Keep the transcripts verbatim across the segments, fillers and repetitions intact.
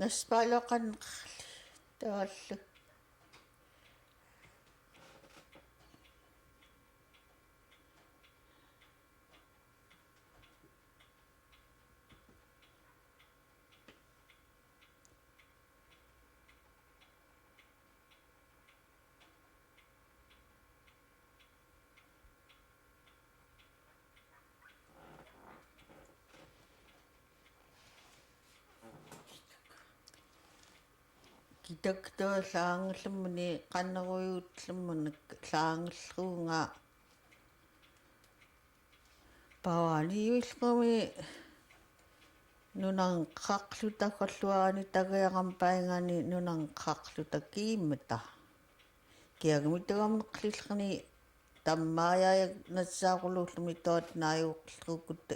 Naspaaloqanqarli tuallu. Kitaktuallaangerlemmani, qannerujuutlemmani llaangerlunga. Pavani Juilqumi nunanqaqłuta, qalluani tagiaqampaingani nunanqaqłuta kiimmata. Kiagmi tugamneqłiłłuni tammaajak nassaaquluullumi tuatnaajuqłuukut.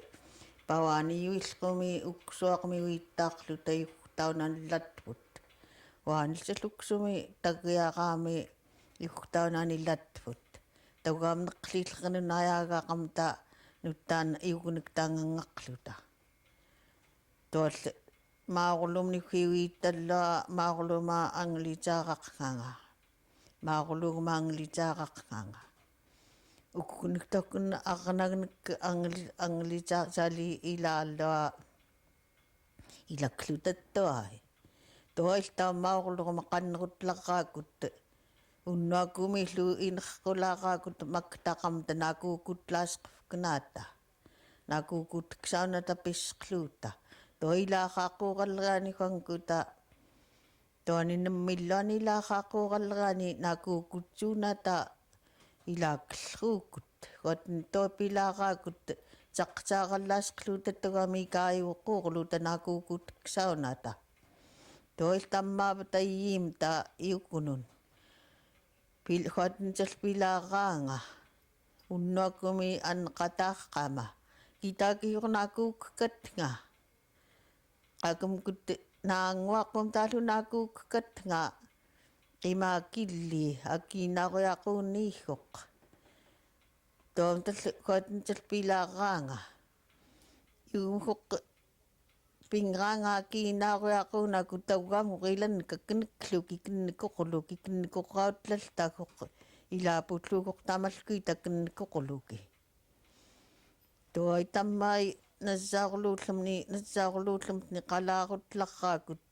Pavani Juilqumi uksuaqmi uittaaqłuta juktaunani latvut. Vaanilsat uksumi tagiaqami juktaunani latvut. Tugamneqłiłłuni nunaajaagaqamata nuttaan juknuktanganngaqłuta. Tual Maaqulumni ukiuitallua, Maaquluma anglitaaqaqnganga. Maaqulugma anglitaaqaqnganga. Uknuktakkun arnagnik angli-, anglitaaq sali ilaallua. Ilaklutattuai. Tuailtaaq Maaqulugma qannerutlaraakkut. Unnuakumillu inerqulaaraakkut maktaqamata nakuukkut lasqufknaata. Nakuukkut ksaunata pisqluuta. Tuailaqaaquuqalleraani uqangkuta. Tuaninnemmilluani ilaqaaquuqalleraani nakuukkut suunata ilaakluukkut. Uqatni tuapilaaraakkut taqtaaqallaasqluuta tugami kaajuquuqluuta nakuukkut ksaunata. Tuailtaaq maapata iimta juknun. Pil-, uqatni talpilaaraanga. Unnuakumi anqataaqama. Kitakiuq nakuukkatnga. Qakumkut naannguaqumtaallu nakuukkatnga. Qimakilli akiinnauriaqunihuq. Tuamtal-, uqatni talpilaaraanga. Juumhuq Pinngrangaaki nauriaqunakku taugamurilan kaknikluki kinnikuquluki kinnikuqautlalltahuq ilaapulluhuq tamalkuita kinnikuquluki. Tuai tammai nassaurluullumni nassaurluullumni qalaarutlaraakkut.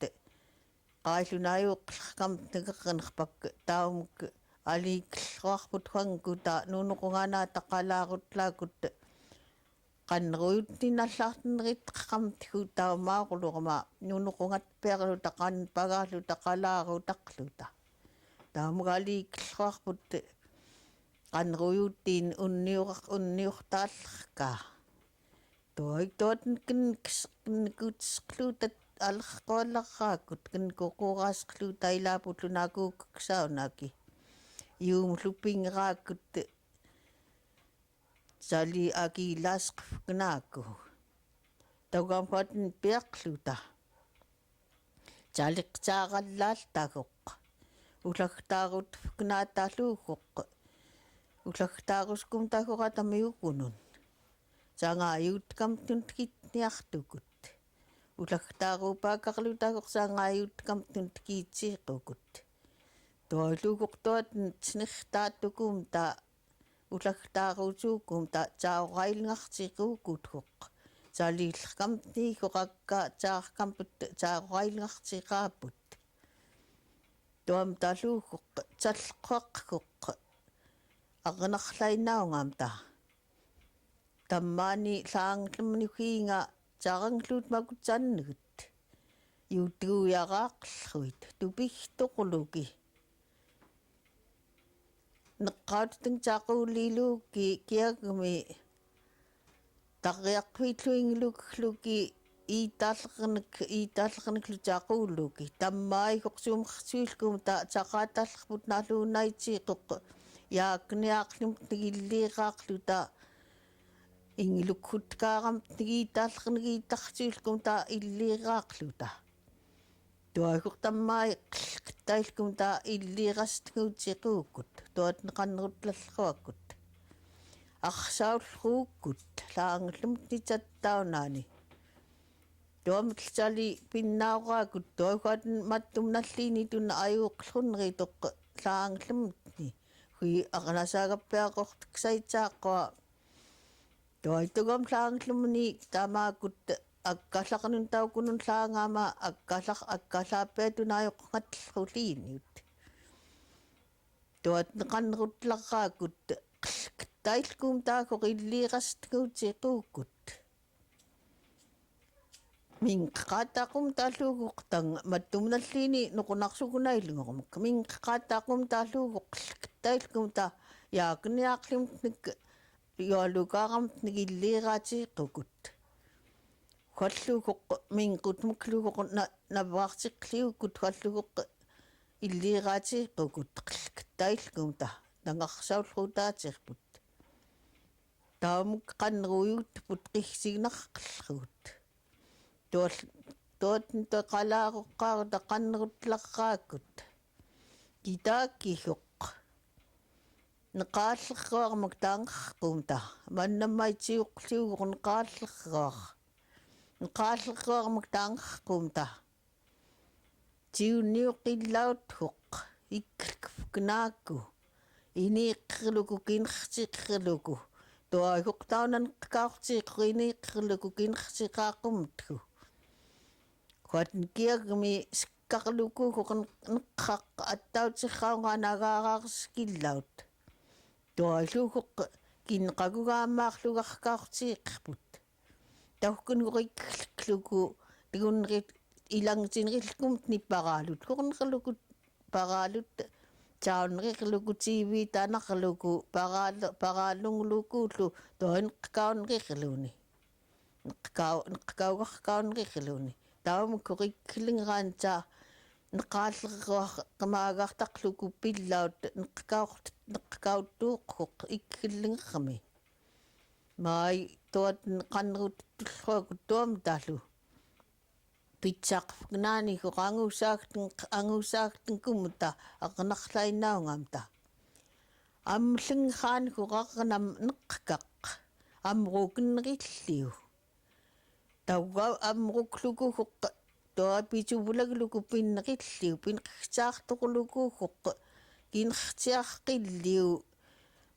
Qaillunaayuuqlerkamtneq eqqinerpak taumk aliikluarput uqangkuta nunuqunganaata qalaarutlaakkut. Qanrujuutni nallaartinniritteqkamtku taumaaqulurma nunuqungatpiarluta qanpagaluta qalaarutaqluta. Taumgaliikluarput qanrujuuttin unniuraq unniurtaallerka. Tuaittuat kinnikus-, kinnikutsqluta alerqualeraakkut kinnikuquraasqluta ilaapullu nakuukkuksaunaki. Juumlu pinngerakkut sali akiilaasqufknaakku. Taugamhuatni piaqluta. Saliqtaarallaaltahuq. Ullagtaarutfknaataluhuq. Ullagtaaruskumtahuq atamiukunun. Sangaajuutkamtnun tikitniaqtukut. Ullagtaarupaakaqlutahuq sangaajuutkamtnun tikitsiiqukut. Tuailluhuq tuatni tniqtaatukumta ullagtaarusuukumta tsaurailngartiruukuthuq. Saliillerkamtniihuq akka tsaarkamput tsaurailngartiraapput. Tuamtaluhuq tsalquaqhuq. Arnarlainnaungamta. Tammaani llaanglumni ukiinga tsaarangluut makutsannut. Juutguujaraaqłuit tupigtuquluki. Neqqautiteng tsaquliluki kiagmi tarriaqpiitlu inglukluki iitaallernik iitaallerniklu tsaquuluki. Tammaaihuq sumersuilkumta tsaqaatallerput naluunaitsiiquq. Jaakniaqłimtnik illiiraaqłuta. Inglukkutkaaqamtnik iitaallernik iitaqsuilkumta illiiraaqłuta. Tuaihuq tammai qillktailkumta illiirastnguutsiquukut tuatni qanrutlalluakkut. Aqsaullruukut llaanglumtni tsattaunani. Tuam tali pinnauraakkut tuahuat mattum nalliini tun ayuuqłunrituk ḷaanglumni. Hui akanasagappiaqquqtk saitsaaqua. Tuaitugam ḷaanglumni tamaakkut akkallaqnun taukunun ḷaangama akkallaq akkallappiatun ayuqngatḷuliinut. Tuat neqanrutḷaraakkut qillktailkumta huq illiiqastnguutiquukkut. Mingqeqataqqumta ḷuguqtang mattum nalliini nuqunaqsukunailngurmk. Mingqeqataqqumta ḷuguq qillktailkumta yaakniaqłimtnik yualukaramtnik illiiraatiqukut. Hualluhuq mingqutmuk ḷuguq na-, navvaaqtiqḷiukut hualluhuq illiiraatiqukut qillktailkumta nangarsauḷhutaatiqput. Taumuk qanruuyutput qihsignaqḷhut. Tuat, tuat neqalaaruqqaarta qanrutḷaraakkut. Kitaakkihuq. Neqaalleruarmik taangeqqumta. Mannammaitiuqḷiuhuq neqaalleruar. Neqaalleruarmik taangeqqumta. Tiunniuqillautuq, ikkilkpknaaku, iniiqqiruku kineqtiqiruku, tuahuq tauna neqkauqtiquk iniiqqiruku kineqtiqaaqumtku. Huat nekiagmi sikkaruku huq neqhaq attautirraunga nagaararsikillaut. Tualuhuq kineqakugaamaaqługarkauqtiqput. Tauhkun huq ikkilkluku tigunri-, ilangtinrikumtni paraalut. Hurneruku paraalut, taunriruku tiivitanaqluku, paraal-, paraalunglukuullu, tuainqkaunriruuni. Neqkau-, neqkaugarkaunriruuni. Taumuk huq ikkilngranta neqaalleruar qimaagartaqłuku pillaut neqkauq-, neqkautuuqhuq ikkilngermi. Mai tuat neqanruttullruakut tuamtalu. Pitsaqpknaani huq angusaagtng-, angusaagtngkumta arnaqłainnaungamta. Amlngaan huq arnam neqkaq, amrukinrilliu. Tauga amrukluku huq tuapitsuvlagluku pinrilliu, pinriksaaqtuqluku huq kineqtiaqilliu.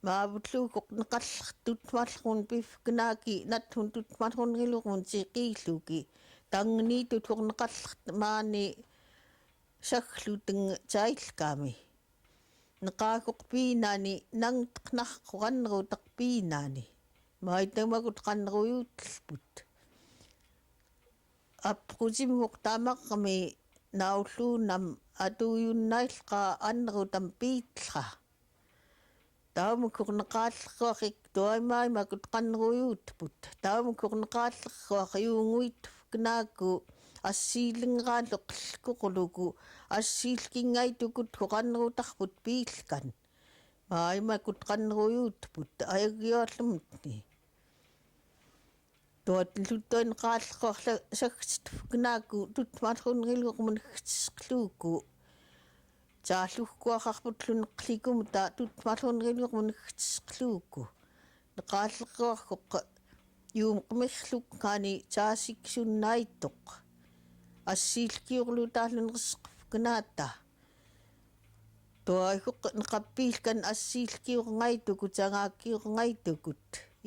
Maavullu huq neqalleq tutmalrun pifknaaki, nathun tutmalrunriluqun tiqiilluki. Tangniitut huq neqalleq maani saglutng tailkami. Neqaahuq piinani, nangtqnaqhuq qanruutaq piinani. Maitaumakut qanruuyutlput. Apqutimhuq tamarmi naulluunam atuuyunnaillqa anruutam piitḷa. Taumuk huq neqaalleruaq iktuaimaimakut qanruuyuutput. Taumuk huq neqaalleruaq iunguitpknaaku assiilngraanlu qillkuqluku assiilkingaitukut huq anruutaqput piilkan. Maimakut qanruuyuutput ayaggiuatlumtni. Tuat luttuin neqaalleruaq saktitpknaaku tutmalrunriluuq munhktisqluuku. Taallukkuaqaqputlu neqḷikumta tutmalrunriluuq munhktisqluuku. Neqaalleruaq huq iumqmirlukngani taasiiksunnaituq. Assiilkiurlutalu nersqpknaata. Tuahuq neqapiilkan assiilkiurngaituku tangaakiurngaituku.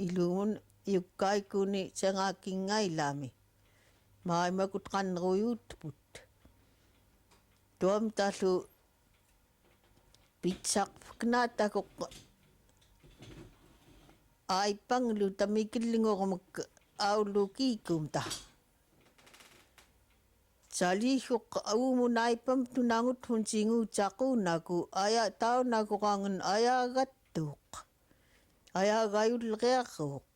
Ilumun iukkaikuni tangaakinngailami. Maimakut qanruuyuutput. Tuamtalu pitsaqpknaata huq aipangluta mikillngurmik aulukiikumta. Talihuq uumun aipamtun anguthun tinguuttaquunaku aya taunahurangun ayaagattuuq. Ayaagayullriaruuq.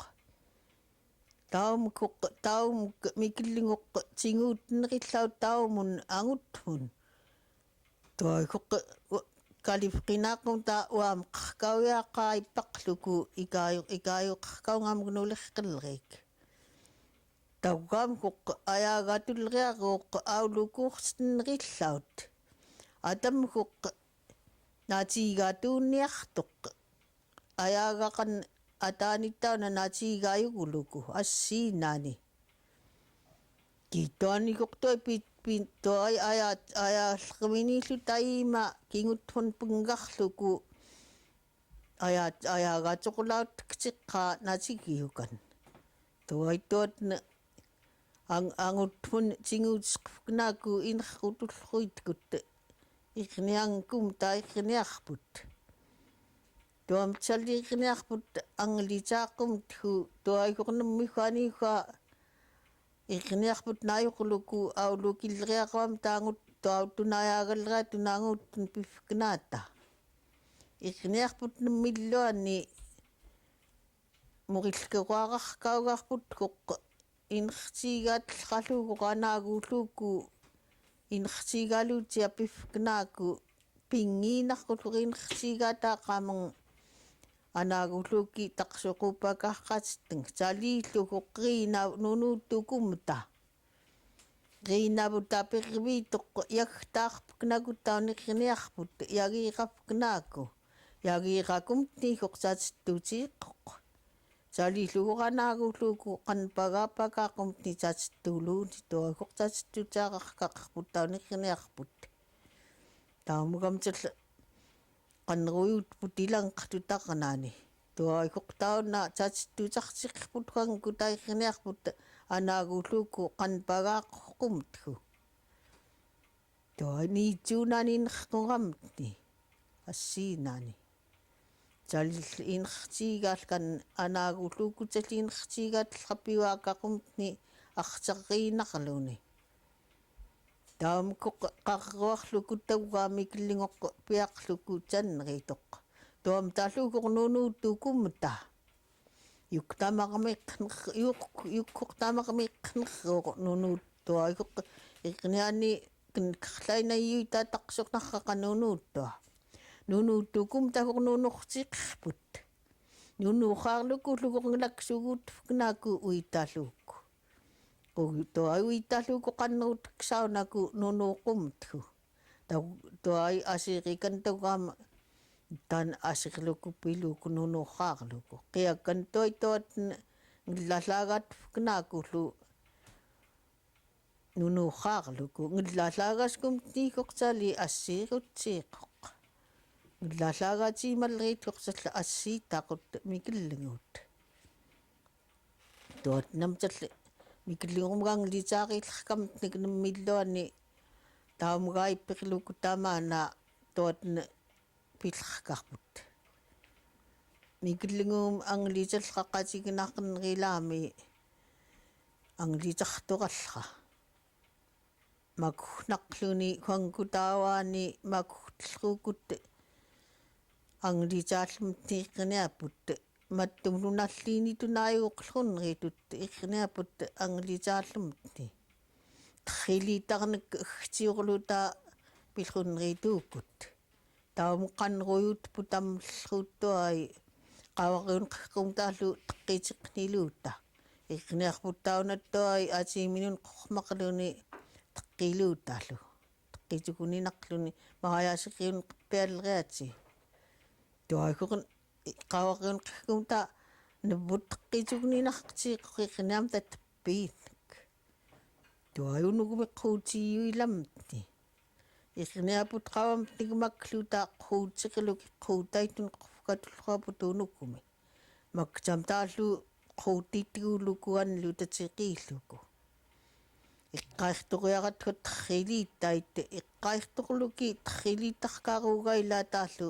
Taumuk huq, taumuk mikillnguq tinguutnrillaut taumun anguthun. Tuahuq kalifqinaaqumta uamqkauyaaqaippaqłuku ikaayu-, ikaayuqkaungamk nuliqilriik. Taugamhuq ayaagatullriaruuq aulukuuqtnrillaut. Atamhuq natiigatuunniaqtuq. Ayaagaqan ataanittauna natiigayugluku assiinani. Kituan ikuktuai pit pit tuai aya aya lkmini lutai ima kingut pun pengkah luku aya aya gatuk laut kecika nacikiukan. Tuai tuat ne ang angut pun cingut sekpeknaku inek kutul kuit kut. Ikniang kum ta ikniak put. Tuam cali ikniak put ang licakum tu tuai kuknem mihani ka. Ikniaqput nayuq luku au lukilriaqam tangut tuau tunayagalria tunangut tunpifknata. Ikniaqput nemmilluani murilkewaqaq kaugaqput kuq inxcigat lqaluku qanagu luku inxcigalutia pifknaku pinginaq kuluk inxcigata qameng. Anaguluki taqsuqupakaqateng calilluku qina nunutukumta. Qina butapirvituq yagtaqpknaku tauniqniaqput yagiqapknaku. Yagiqakumtni huqcatsituciquq. Calilluku anaguluku qanpagapakaqumtni catsituluni tuahuqcatsitucaqaqput tauniqniaqput. Taumgamcil qanruyut putilang qatutaqnani. Tuaikuq tauna cacitu caqciqput huangkutaiqniaqput anaguluku qanpagaqumtku. Tuani cunani neqqugamtni. Asinani. Calil inxcigalkan anaguluku calil inxcigal qapiwakaqumtni aqcaqinaqluni. Taumkuq qarruaqluku tauga miklinguq piaqluku canrituq. Tuam talukuq nunutukumta. Yuktamaqmiqneq yuk yukkuqtamaqmiqneq nunut tuaikuq ikniani kinkaxlainayuita taqsuqnaqaqa nunutua. Nunutukumta huq nunuqciqput. Nunuqarluku lukuq nglaksugut pknaku uitaluk. Tuai uitaluk qanrutksaun aku nunuqumtku. Tuai asiqikan tugam tan asiqluku piluku nunuqaqluku qiakan tuai tuat nglahlagat pknaku lu nunuqaqluku nglahlagaskumtni kuqcali asirutsiquq. Nglahlagati malrit kuqcali asitaqut mikilingut. Tuat namcalli mikilinguq mgang licaqileqkamtnik nemmilluani taumgaipiqluku tamana tuat ne pileqkaqput. Mikilinguq anglical qaqacikinaqnrilami anglicartuqalqa. Makuhnaqluni huangkutauani makuhtlukut. Anglicalmtni ikniaput mattumlunallini tunayuqlhunritut ikniaput anglicalmtni. Txilitarnek ixciuqluta pilhunritukut. Taumqanruyut putamlhutuai qawariunqhkumtalu txiciqniluta. Ikniaqput taunatuai aciminun quqmaqluni txilutalu. Txicukninaqluni mayasiqiun qpialriaci. Tuaihukun qawariunqhkumta nebut txicukninaqci qikniamta tpiitnek. Tuai unukumi qhuuciyuilamtni. Ikniaput qawamtnik makluta qhuuciqluki qhuutaitun qufkatulhuaput unukumi. Makcamtalu qhuutitgulukuanlu taciqiluku. Iqqaihtuqiaqatku txilitait iqqaihtuqluki txilitaqkarugailatalu.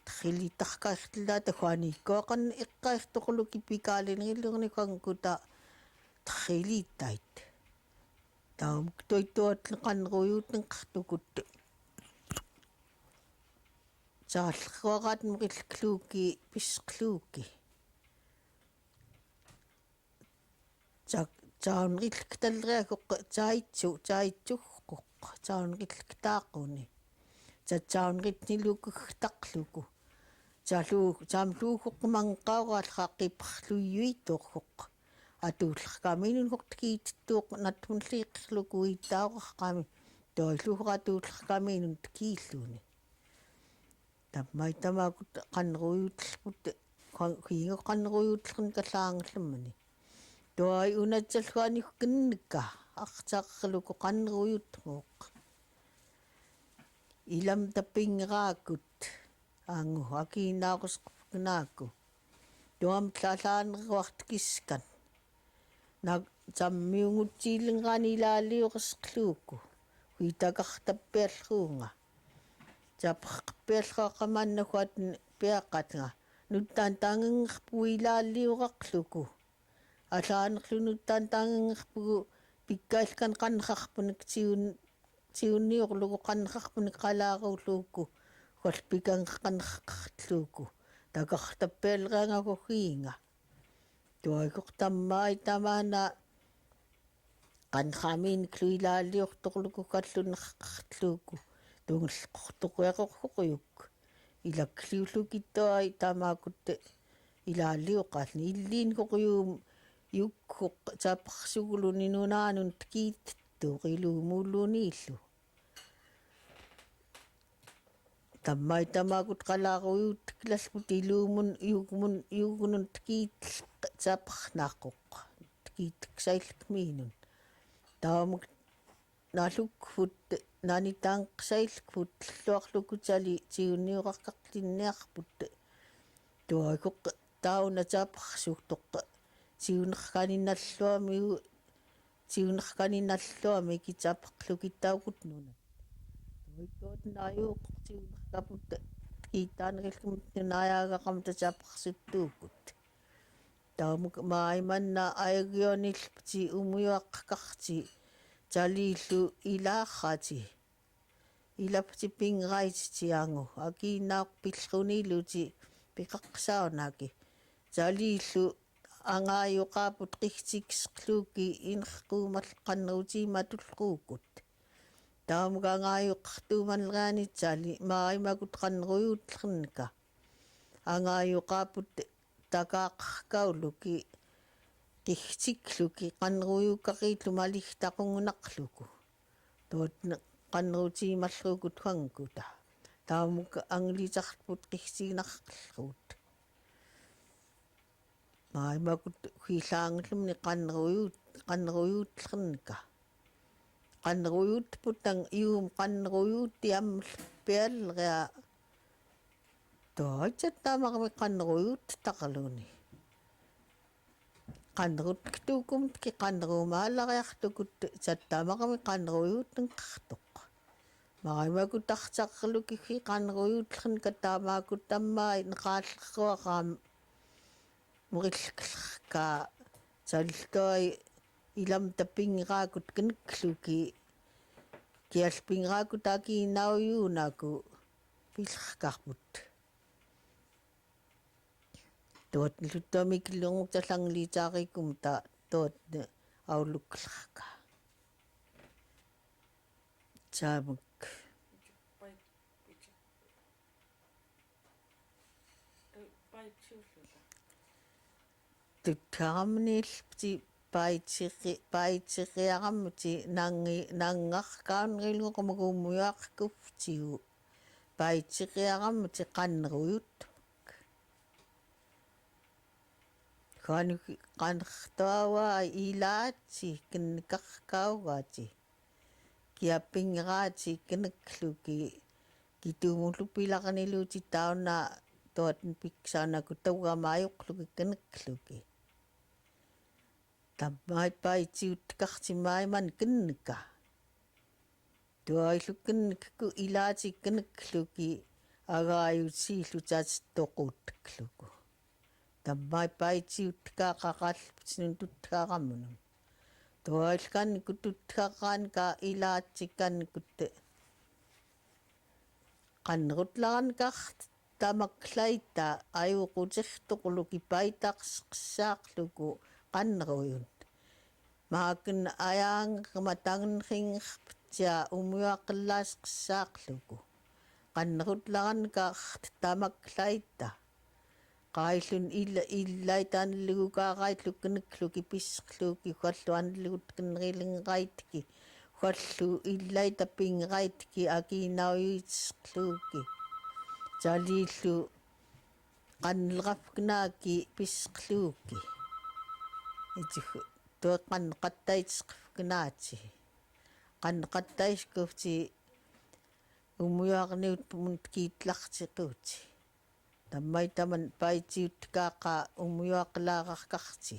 Txilitaqkaihtlata huanikuaqan iqqaihtuqluki pikalinngilungni huangkuta txilitait. Taumktuituat qanruyutngqtukut. Caalhuaqat mqilkluki pisqluki. Ca caunqilktalriakuq caicu caicuhkuq caunqilktaaquni. Ca caunqitniluku ktaqluku. Calu camluhuq mangqauqalqa qipxluyuituqhuq. Atullqkaminun huq tkiittuq natmlliqluku uitauqaqkami. Tuailuhuq atullqkaminun tkiilluni. Tammaitamakut qanruyutlput. Hiinga qanruyutlkun kallaanglmmani. Tuai unacalhuanihuk knnka. aktak luku kanruyut nguk. Ilam tapiñrakut angu aki nakusuk naku. Tuam tlalan ruak tikiskan. Nak tammiungut tilingan ilaliukusuk luku. Huitakak tapial runga. Tapaq pial rakaman nahuat piakat nga. Nutan tangeng pu ilaliurak luku. Alanaklu nutan tangeng pu pikailkan kanhaq punik tiun tiuniuq luku kanhaq punik kalaru luku. Huat pikang kanhaq luku. Takaq tapial ranga huhinga. Tuaikuk tamai tamana. Kanhamin klu ilaliuq tukluku kallun haqluku. Tungul kuqtuku ekuk hukuyuk. Ilak liulukitoi tamakut ilaliuqal ni ilin hukuyum yuk huk tapaq sukulun inunanun tikit tuq ilumulun ilu. Tamai tamakut kalaruyut kilalput ilumun yukumun yukunun tikit tapaq nakuk. Tikit ksailkminun. Taum nalukput nanitang ksailkput luak luku tali tiuniurakak tinniakput. Tuaikuk tauna tapaq suktuq. Tiunaq kaninalluamiu Tiunaq kaninalluami kicapaq lukitaukut nunat. Tuaikut nayuq tiunaq kaput kitan rilkmut nunayagaqam tacapaq suktukut. Taumuk maimanna aigionilpti umuyuaq kakti. Talilu ilaqati. Ilapti pingrait tiangu aki nauk pilkuniluti pikaksaunaki. Talilu angayuqaput qihtiksqluki inhkumal qanruti matulqukut. Taumuk angayuq tumanrani tali maimakut qanruyutlnka. Angayuqaput takaqkauluki qihtikluki qanruyukakitlu malihtaqungnaqluku. Tuat qanruti malrukut huangkuta. Taumuk anglitaqput qihtinaqlrut. Maimakut huilanglumni qanruyut qanruyutlnka. Qanruyut putang ium qanruyut iam lpialria. Tuat tamakmi qanruyut taqluni. Qanrut ktukum tki qanru malariaq tukut tamakmi qanruyut ngqtuq. Maimakut taqtaqluki qanruyutlnka tamakut tamai nqalruaqam. Murilklka saltoi ilam tapingrakut knkluki. Kial pingrakut aki nauyunaku pilkaput. Tuat lutomik lunguk talanglitarikumta tuat auluklka. Tamuk. Tutharamnilpti paitiri paitiriaramti nangi nangaqkaunrilnguk mugumuyuaq kuftiu. Paitiriaramti qanruyut. Qanrtuawa ilati knkaqkaugati. Kiapingrati knkluki kitumulupilaqniluti tauna tuat piksanaku taugamayuqluki knkluki. Tamai paitiutkaqti maiman knka. Tuailu knku ilati knkluki agayutsilu tattuqutkluku. Tamai paitiutka qaqalptsinun tutharamnun. Tuailkanku tutharanka ilati kankut. Qanrutlaranka tamaklaita ayuqutiqtuqluki paitaqsqsaaqluku qanruyut. Maakin ayangr matangnringrptia umuyuaqlasqsaaqluku. Qanrutlaranka tamaklaita. Qailun illait anlugukaqaitlu knkluki pisqluki huallu anlugut knrilingraitki. Huallu illait apingraitki aki nauyuitsqluki. Talilu qanlrafknaki pisqluki. Ituhu tuat qanqattaitsqfk knachi. Kan katais kuti umuyak ni utpun kitlak chikuti. Tamai taman paiti utkaka umuyak larak kakti.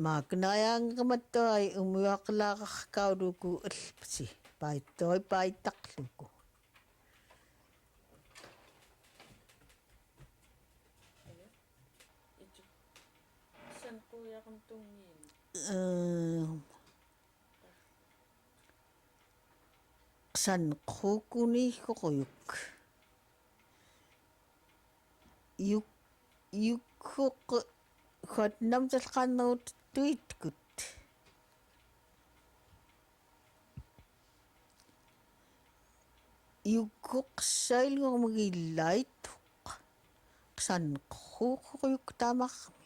Maknayang kematoi umuyak larak kauduku elpti. Paitoi paitak luku. Eh, Qsan qhukuni qhuyuk. Yuk, yuk qhuq, qhot nam salqanut tuitkut. Yuk qhuq sail ngurmugilaituk. Qsan qhuq yuk tamarmi.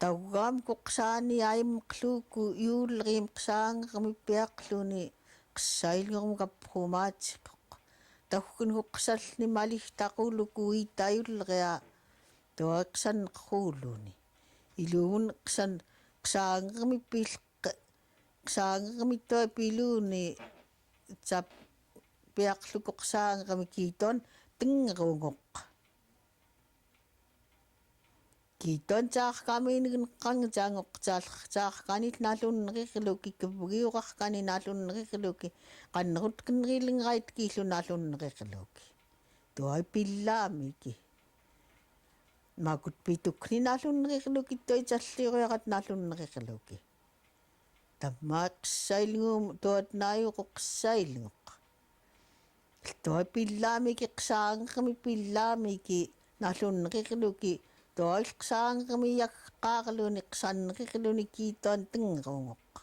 Tauhkam kuqsani aimqluku iulrim qsangermi piaqluni qsail ngurmugaphumaatiquq. Tauhkun kuqsalni malihtaquluku itaiulria. Tua qsan qhuluni. Iluun qsan qsangermi pilq qsangermi tua piluni cap piaqluku qsangermi kiton tengerunguq. Kiton caarkami ngenqang canguq cal caarkanit nalunriqluki kebgiuraqkani nalunriqluki. Qanrut kenrilingaitkilu nalunriqluki. Tuai pillamiki. Makut pitukni nalunriqluki toi calliuriaqat nalunriqluki. Tamma qsailngum tuat nayuqu qsailnguq. Tuai pillamiki qsangermi pillamiki nalunriqluki. Tuai qsangermi yaqqaarluni qsanriqluni kiton tengerunguq.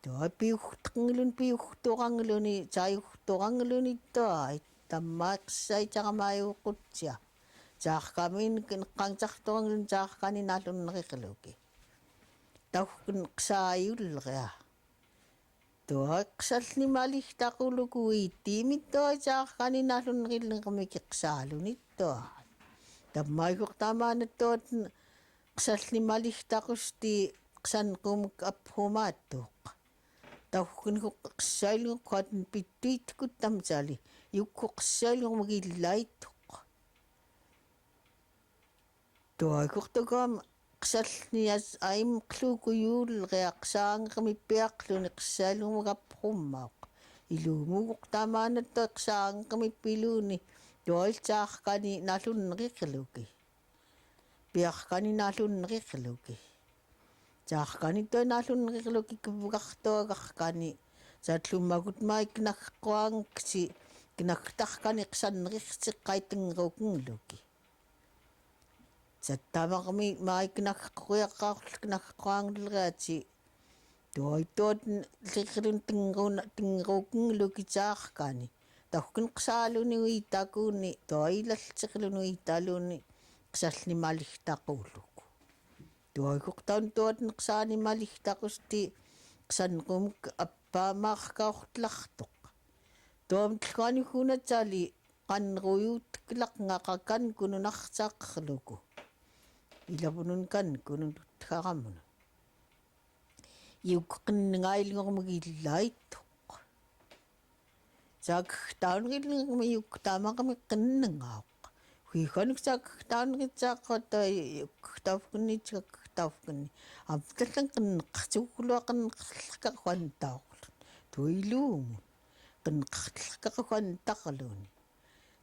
Tuai piuhturanglun piuhturangluni cayuhturangluni tuai tamma qsai caarmayuquttia. Caarkami ngenqang caqturanglun caarkani nalunriqluki. Tauhkun qsaiulria. Tua qsalni malihtaquluku itimi tua caarkani nalunriqlungmiki qsaluni tua. Tamma ikuq tamanut tua qsalni malihtaqusti qsan qumuk aphumaatuq. Tauhkun kuq qsail ngukhuat pittuitkut tamcali. Yuk kuq qsail ngurmugilaituk. Tuai kuq tokam qsalni aimqluku iulria qsangermi piaqluni qsail ngurmugaphumaaq. Iluumuguq tamanut tua qsangermi piluni tuai caarkani nalunriqluki. Piaqkani nalunriqluki. Caarkani tua nalunriqluki kebgaqtuagaqkani. Catlummagut mai knakquangksi knaktarkani qsanriqtiqai tengerukungluki. Cattamarmi mai knakquriaqaql knakquanglriati. Tuai tuat liqlun tengerun tengerukungluki caarkani. Tauhkun qsaluni uitakuni tuai laltiqlun uitaluni qsalni malihtaquluku. Tuai kuq taun tuat qsani malihtaqusti qsan qumuk appaamaarkauqtlaqtuq. Tuam tlkani kuna cali qanruyuuteklaqngaqa kankunun arcaqluku. Ilabunun kankunun tutkaramnun. Yuk qenngail ngurmugilaituk. Caktaunril ngurmi yuk tamarmi qennngauq. Huikanuk caktaunril cakota yuk taufkni caktaufkni. Abtalan qennqacuklua qennqatlaka huantauqlun. Tuilumun. Qennqatlaka huantaqluni.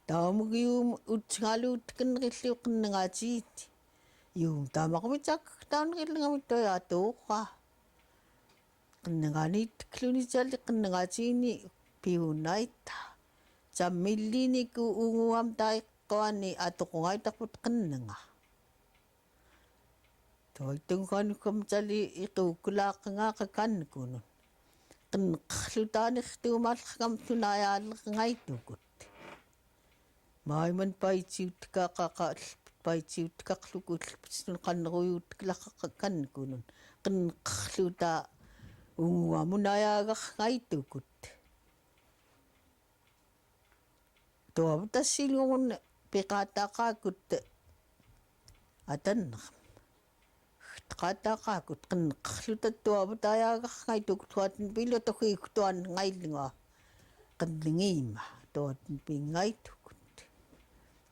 Taumuk ium utngalu utkenril iu qennngacini. Ium tamarmi caktaunril ngurmi toi atuqa. Qennngani tekluni cali qennngacini piunaita. Cammillini ku unguam taiquani atuqngaitaqput qennngaq. Tuai tungkanukam cali iquklaaqngaqa kankunun. Qennqaqlu taniqtumalqkam tunayalerngaitugut. Maiman paiciutkaqaqa paiciutkaqluku lpitun qanruyuutklaqaqa kankunun. Qennqaqlu ta unguamun ayagaqngaitugut. Tuabut asilungun piqataqakut atanrem. Taqatakakut qinqaqluta tuabut ayagaq ngaitukut tuatnbilo tokiikut tuan ngailnga. Qinlingima tuatnbi ngaitukut.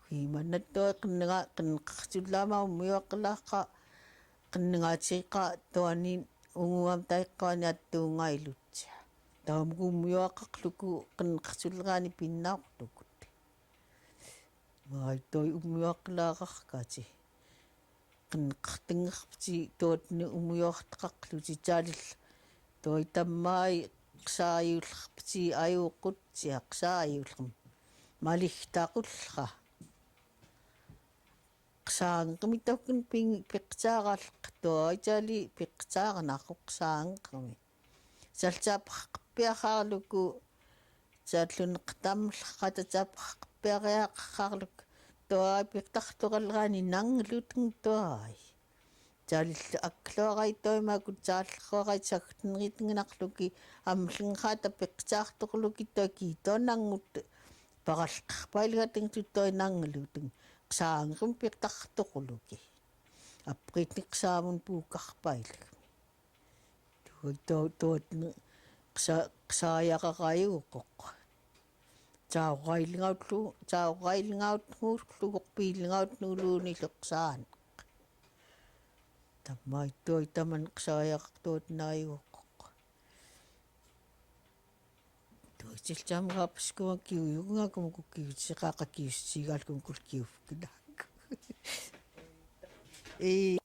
Kuimana tua qinqa qinqaqsulama umiuaqlaqa. Qinqasiqa tuanin unguam taiqani atungailutia. Taumku umiuaqaqluku qinqaqsulqani pinnauqtukut. Maitoi umiuaqlaqaqkati. Qinqaqtingiqpti tuatni umiuaqtaqaqluti talil. Toi tamai qsaayullaqpti ayuquttia qsaayullaqm. Maliktaqulqa. Qsaanqmi tokun ping piqsaaqalq toi tali piqsaaqnaqu qsaanqmi. Salsapaqpiaqarluku. Sallunqtamlqata sapaqpiaqaqarluk. Tuai piqtaqtuqalqani nanglutng tuai. Salillu akluaqai tuai makut salluaqai saktnritngnaqluki. Amlngqata piqsaaqtuqluki tuai kiito nangut. Paqalqaqpailgatngtut tuai nanglutng. Qsaanqm piqtaqtuqluki. Apritnik qsaamun puukaqpailgmi. Tuai tuai tuai qsa- qsaayaqaqayuquq. Sauqailngautlu sauqailngautngulluguq piilngautnuluni luqsaanq. Tamai tuai taman qsaayaqaq tuatnayuquq. Tuai siltam kapskuma kiuyuq ngakumku kiusiqaqa kiusiqalkumkul kiufkdak. Ii.